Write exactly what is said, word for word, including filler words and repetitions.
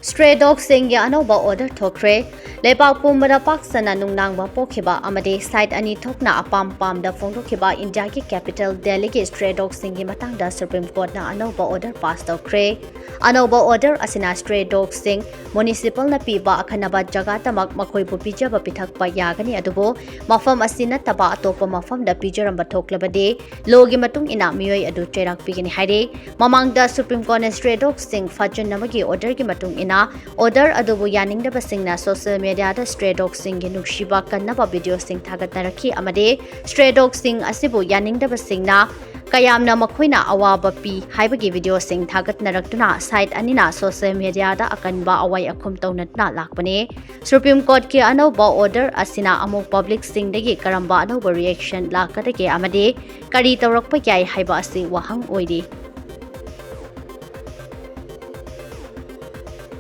Stray dogsꯁꯤꯡꯒꯤ ꯑꯅꯧꯕ order ꯊꯣꯛꯈ꯭ꯔꯦ꯫ ꯂꯩꯕꯥꯛ ꯄꯨꯝꯕꯗ ꯄꯥꯛ ꯁꯟꯅ ꯅꯨꯡꯅꯥꯡꯕ ꯄꯣꯛꯈꯤꯕ ꯑꯃꯗꯤ side ꯑꯅꯤ ꯊꯣꯛꯅ ꯑꯄꯥꯝ ꯄꯥꯝꯗ ꯐꯣꯡꯗꯣꯛꯈꯤꯕ ꯏꯟꯗꯤꯌꯥꯒꯤ capital ꯗꯦꯜꯂꯤꯒꯤ stray dogsꯁꯤꯡꯒꯤ ꯃꯇꯥꯡꯗ Supreme Courtꯅ ꯑꯅꯧꯕ order pass ꯇꯧꯈ꯭ꯔꯦ꯫ ꯑꯅꯧꯕ order ꯑꯁꯤꯅ stray dogsꯁꯤꯡ municipalꯅ ꯄꯤꯕ ꯑꯈꯟꯅꯕ ꯖꯒꯥꯗꯃꯛ ꯃꯈꯣꯏꯕꯨ ꯄꯤꯖꯕ ꯄꯤꯊꯛꯄ ꯌꯥꯒꯅꯤ, ꯑꯗꯨꯕꯨ ꯃꯐꯝ ꯑꯁꯤ ꯅꯠꯇꯕ ꯑꯇꯣꯞꯄ ꯃꯐꯝꯗ ꯄꯤꯖꯔꯝꯕ ꯊꯣꯛꯂꯕꯗꯤ lawꯒꯤ ꯃꯇꯨꯡ ꯏꯟꯅ ꯃꯤꯑꯣꯏ ꯑꯗꯨ ꯆꯩꯔꯥꯛ ꯄꯤꯒꯅꯤ ꯍꯥꯏꯔꯤ꯫ ꯃꯃꯥꯡꯗ Supreme Courtꯅ stray dogsꯁꯤꯡ ꯐꯥꯖꯤꯟꯅꯕꯒꯤ orderꯒꯤ ꯃꯇꯨꯡ ꯏꯟꯅ order ꯑꯗꯨꯕꯨ ꯌꯥꯅꯤꯡꯗꯕꯁꯤꯡꯅ social mediaꯗ stray dogsꯁꯤꯡꯒꯤ ꯅꯨꯡꯁꯤꯕ ꯀꯟꯅꯕ videoꯁꯤꯡ ꯊꯥꯒꯠꯅꯔꯛꯈꯤ ꯑꯃꯗꯤ stray dogsꯁꯤꯡ ꯑꯁꯤꯕꯨ ꯌꯥꯅꯤꯡꯗꯕꯁꯤꯡꯅ ꯀꯌꯥꯝꯅ ꯃꯈꯣꯏꯅ ꯑꯋꯥꯕ ꯄꯤ ꯍꯥꯏꯕꯒꯤ videoꯁꯤꯡ ꯊꯥꯒꯠꯅꯔꯛꯇꯨꯅ side ꯑꯅꯤꯅ social mediaꯗ ꯑꯀꯟꯕ ꯑꯋꯥꯏ ꯑꯈꯨꯝ ꯇꯧꯅꯗꯨꯅ ꯂꯥꯛꯄꯅꯤ꯫ Supreme Courtꯀꯤ ꯑꯅꯧꯕ order ꯑꯁꯤꯅ ꯑꯃꯨꯛ publicꯁꯤꯡꯗꯒꯤ ꯀꯔꯝꯕ ꯑꯅꯧꯕ reaction ꯂꯥꯛꯀꯗꯒꯦ ꯑꯃꯗꯤ ꯀꯔꯤ ꯇꯧꯔꯛꯄ ꯌꯥꯏ ꯍꯥꯏꯕ ꯑꯁꯤ ꯋꯥꯍꯪ ꯑꯣꯏꯔꯤ꯫